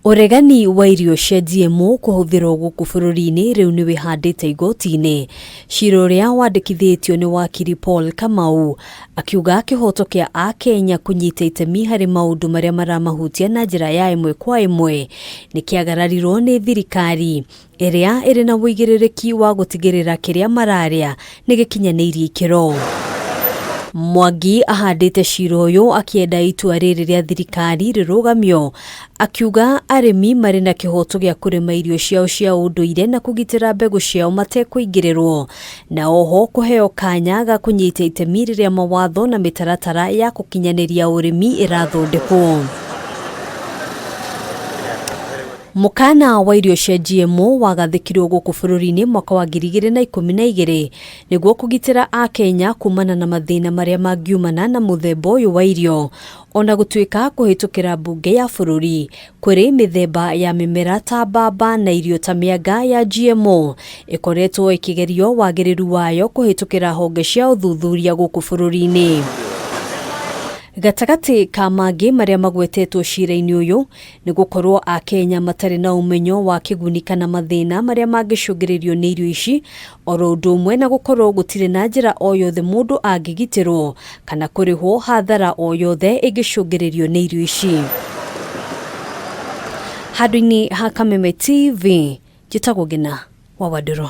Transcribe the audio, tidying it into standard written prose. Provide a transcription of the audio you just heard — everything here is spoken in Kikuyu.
Ũregani wa irio cia GMO kũhũthĩrwo gũkũ bũrũri-inĩ rĩu nĩ wĩhandĩte igoti-inĩ. Cira ũrĩa wandĩkithĩtio nĩ wakiri Paul Kamau akiuga kĩhoto kĩa Akenya kũnyita itemi harĩ maũndũ marĩa maramahutia na njĩra ya ĩmwe kwa ĩmwe nĩ kĩagararirwo nĩ thirikari ĩrĩa ĩrĩ na ũigĩrĩrĩki wa gũtigĩrĩra kĩrĩa mararĩa nĩ gĩkinyanĩirie ikĩro. Mwangi ahandĩte cira ũyũ akĩenda itua rĩrĩ rĩa thirikari rĩrũgamio, akiuga arĩmi marĩ na kĩhoto gĩa kũrĩma irio ciao cia ũndũire na kũgitĩra mbegũ ciao matekũingĩrĩrwo, na oho kũheo kanya ga kũnyita itemi rĩrĩa mawatho na mĩtaratara ya kũkinyanĩria ũrĩmi ĩrathondekwo. Mũkana wa irio cia GMO wagathĩkirwo gũkũ bũrũri-inĩ mwaka wa 2012 nĩguo kũgitĩra Akenya kumana na mathĩna marĩa mangiumana na mũthemba ũyũ wa irio. Ona gũtuĩka kũhĩtũkĩra mbunge ya bũrũri kũrĩ mĩthemba ya mĩmera ta mbamba na irio ta mĩanga ya GMO ĩkoretwo ĩkĩgerio wagĩrĩru wayo kũhĩtũkĩra honge cia ũthuthuria gũkũ bũrũri-inĩ. Gatagatĩ ka mangĩ marĩa magwetetwo cira-inĩ ũyũ nĩ gũkorwo Akenya matarĩ na ũmenyo wa kĩguni kana mathĩna marĩa mangĩcũngĩrĩrio nĩ irio ici, oro ũndũ ũmwe na gũkorwo gũtirĩ na njĩra o yothe mũndũ angĩgitĩrwo kana kũrĩhwo hathara o yothe ĩngĩcũngĩrĩrio nĩ irio ici. Handũ-inĩ ha Kameme TV, njĩtagwo Ngina wa Wandũrũ.